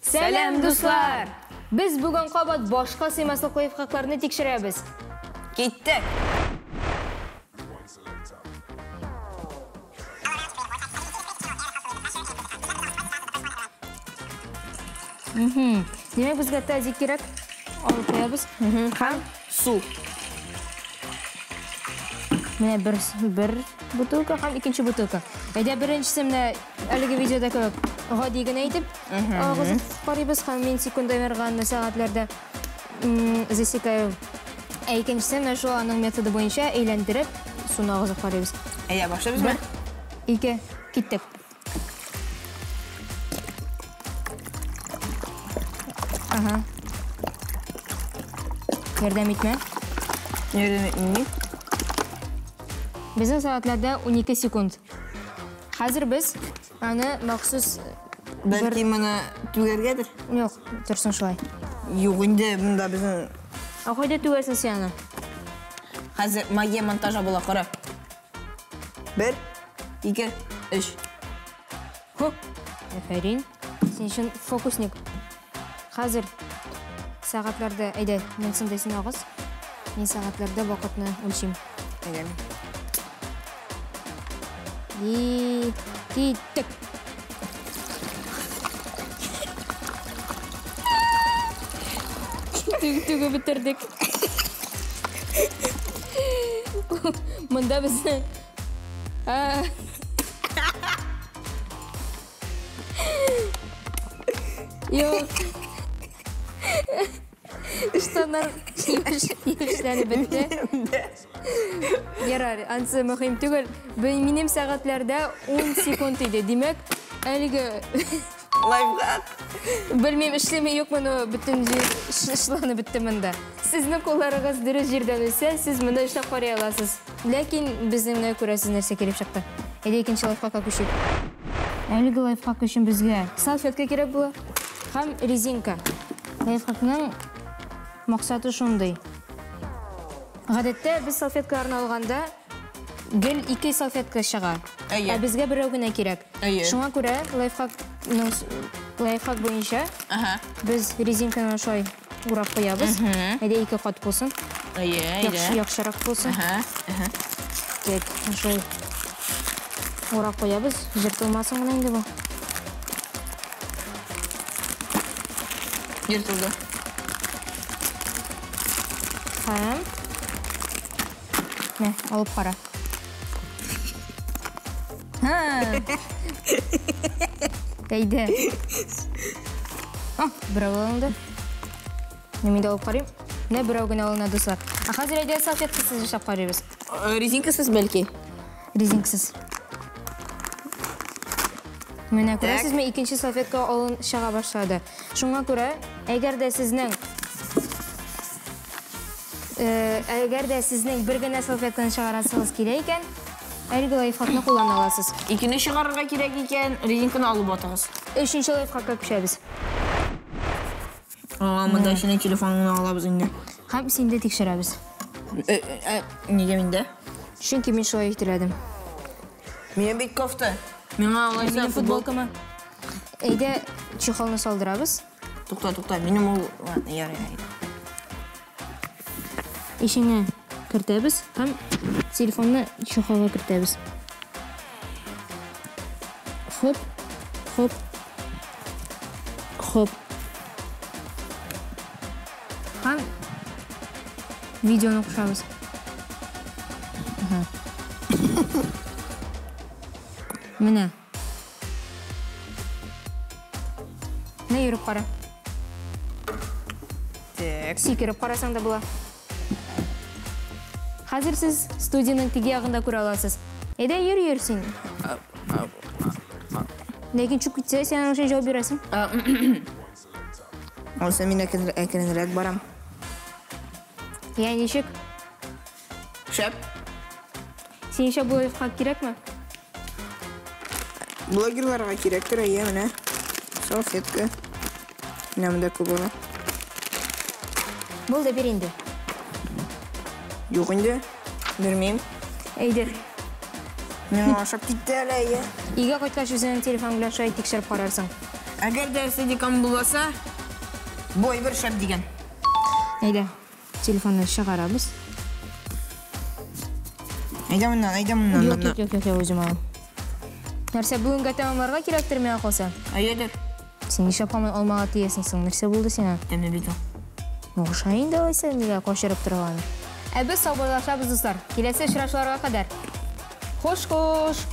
Сәлам, дуслар! Без бүген кабат башка сыймаслык лайфхакларны тикшерәбез. Киттек! Димәк, безгә тазик кирәк. Алып куябыз. Һәм су. Менә бер бутылка һәм икенче бутылка. Әйдә, беренчесе менә әлеге видеода кебек гади генә итеп агызып карыйбыз һәм мин секундомерга аны сәгатьләрдә засекаю. Ә икенчесе менә шул аның методы буенча әйләндереп суны агызып карыйбыз. Әйдә, башлыйбызмы? Бер, ике, киттек. Ага. Ярдәм итмә. Ярдәм итмим. Безнең сәгатьләрдә 12 секунд. Хәзер без аны махсус Бәлки моны түгәргәдер? Юк, торсын шулай. Юк, инде монда безнең Ә кайда түгәрсең син аны? Хәзер магия монтажа була, кара. 1, 2, 3. Хоп. Афәрин. Син чын фокусник. Хәзер сәгатьләрдә, әйдә, монсын да син агыз. Мин сәгатьләрдә вакытны үлчим. Әйдә. И киттек. Түгеп бетердек. Монда безнең Юк. Штаннар юешләнеп бетте. Ярар, ансы мөһим түгел. Минем сәгатьләрдә 10 секунд иде. Димәк, әлеге лайфхак. Белмим, эшлиме, юкмы, но бөтен җир шышланып бетте монда. Сезнең кулларыгыз дөрес җирдән үсә, сез моны эшләп карый аласыз. Ләкин безнең менә күрәсез нәрсә килеп чыкты. Әйдә икенче лайфхакка күчик. Әлеге лайфхак өчен безгә салфетка кирәк була һәм резинка. Лайфхакның максаты шундый. Гадәттә без салфеткаларны алганда гел ике салфетка чыга. Әйе. Ә безгә берәү генә кирәк. Әйе. Шуңа күрә лайфхак буенча Ага. без резинканы шулай урап куябыз. Әйдә ике кат булсын. Әйе, әйдә. Яхшырак булсын. Ага, ага. Так, шулай урап куябыз. Җыртылмасын гына инде бу. Ертылды. Һәм Мә, алып кара. Һа. Әйдә. А, берәү алынды. Мин дә алып карыйм. Менә берәү генә алына, дуслар. Ә хәзер әйдә салфеткасыз ясап карыйбыз. Резинкасыз бәлки? Резинкасыз. Менә күрәсезме, икенче салфетка алын чыга башлады. Шуңа күрә, әгәр дә сезнең бер генә салфетканы чыгарасыгыз килә икән, әлеге лайфхакны куллана аласыз. Икене чыгарырга кирәк икән, резинканы алып атыгыз. Өченче лайфхакка күчәбез. Аңа монда синең телефоныңны алабыз инде. Һәм син дә тикшерәбез. Нигә миндә? Чөнки мин шулай теләдем. Минем бит кофта. Миңа алайса Минем футболкамы? Әйдә, чехолны салдырабыз. Тукта, тукта, минем ул, ладно, ярый, ярый. Ишеңә кертәбез һәм телефонны чехолга кертәбез. Хоп, хоп, хоп. Һәм видеоны кушабыз. Ага. Менә. Менә йөреп кара. Так. Сикереп карасаң да була. Хәзер сез студиянең теге ягында күрә аласыз. Әйдә, йөр, йөр син. Ләкин чүп китсә, син аның өчен җавап бирәсең. Алса мин әкренрәк барам. Я ничек? Шәп. Синеңчә бу лайфхак кирәкме? Блогерларга кирәктер, әйе, менә. Салфетка. Менә монда күп була. Булды, бир инде. Юк инде. Бирмим. Әйдә. Миңа ошап китте әле, әйе. Өйгә кайткач үзеңнең телефон белән шулай тикшереп карарсың. Әгәр дә стедикам булмаса, бу әйбер шәп дигән. Әйдә, телефонны чыгарабыз. Әйдә моннан, әйдә моннан. Юк, юк, юк, юк, үзем алам. Нәрсә, бүгенгә тәмамларга кирәктер миңа калса? Әйедер. Син нишләп һаман алмага тиясең соң? Нәрсә булды сиңа? Тәмле бит ул. Охшай инде алайса, нигә качырып торган? Ә без саубуллашабыз, дуслар. Киләсе очрашуларга кадәр. Хуш-хуш!